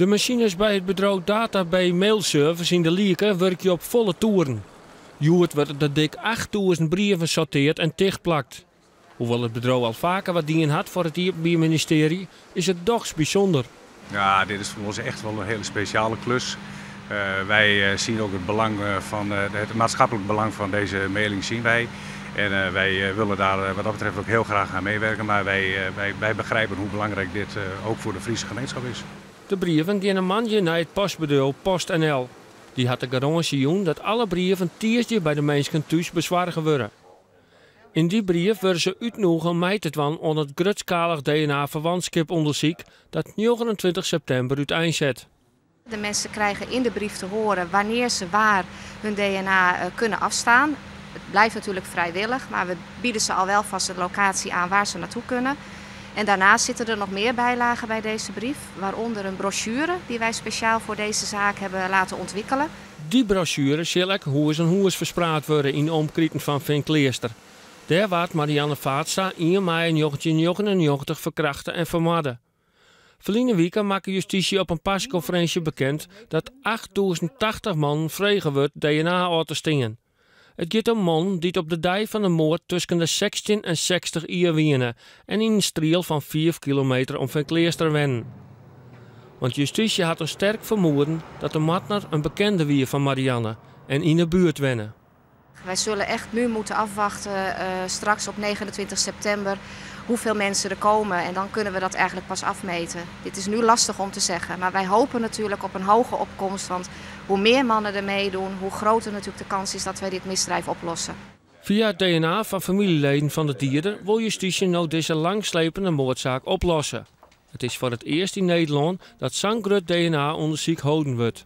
De masines by it bedriuw Databay Mailservice yn De Lieke wurkje op folle toeren. Hjoed wurde der dik 8000 brieven sorteard en tichtplakt. Hoewol't it bedriuw al faker wat dien hat foar it Iepenbier Ministearje, is it dochs bysûnder. Ja, dit is foar ús echt wol in hiele spesjale klus. Wy sjogge ek it belang fan it maatskiplik belang fan dizze mailing sjogge wy. En wy wolle dêr wat dat betreft ek hiel graach oan meiwurkje, mar wy begripe hoe belangryk dit ek foar de Fryske mienskip is. De brieven geane moandei nei it postbedriuw PostNL. Dy hat de garânsje jûn dat alle brieven tiisdei by de minsken thús besoarge wurde. Yn dy brief wurde se útnûge om mei te dwaan oan it grutskalich DNA-ferwantskipûndersyk dat 29 septimber úteinset. De mensen krijgen in de brief te horen wannear se waar hun DNA kunnen afstaan. Het blijft natuurlijk vrijwillig, maar we bieden ze al wel vast de locatie aan waar ze naartoe kunnen. En daarnaast zitten er nog meer bijlagen bij deze brief, waaronder een brochure die wij speciaal voor deze zaak hebben laten ontwikkelen. Dy brosjuere sil ek hûs oan hûs ferspraat wurde yn de omkriten fan Feankleaster. Dêr waard Marianne Vaatstra 1 maaie 1999 ferkrachte en fermoarde. Ferline wike makke justysje op in parsekonferinsje bekend dat 8080 mannen frege wurdt DNA ôf te stean. It giet om mannen dy't op de dei fan de moard tusken de 16 en 60 jier wiene en yn in striel fan 5 kilometer om Feankleaster wennen. Want justysje hat in sterk fermoeden dat de moardner in bekende wie fan Marianne en yn 'e buert wenne. Wij zullen echt nu moeten afwachten straks op 29 september hoeveel mensen er komen. En dan kunnen we dat eigenlijk pas afmeten. Dit is nu lastig om te zeggen, maar wij hopen natuurlijk op een hoge opkomst. Want hoe meer mannen er meedoen, hoe groter natuurlijk de kans is dat wij dit misdrijf oplossen. Fia it DNA fan famyljeleden fan de dieder wol justysje no dizze langslepende moardsaak oplosse. It is foar it earst yn Nederlân dat sa'n grut DNA-ûndersyk holden wurdt.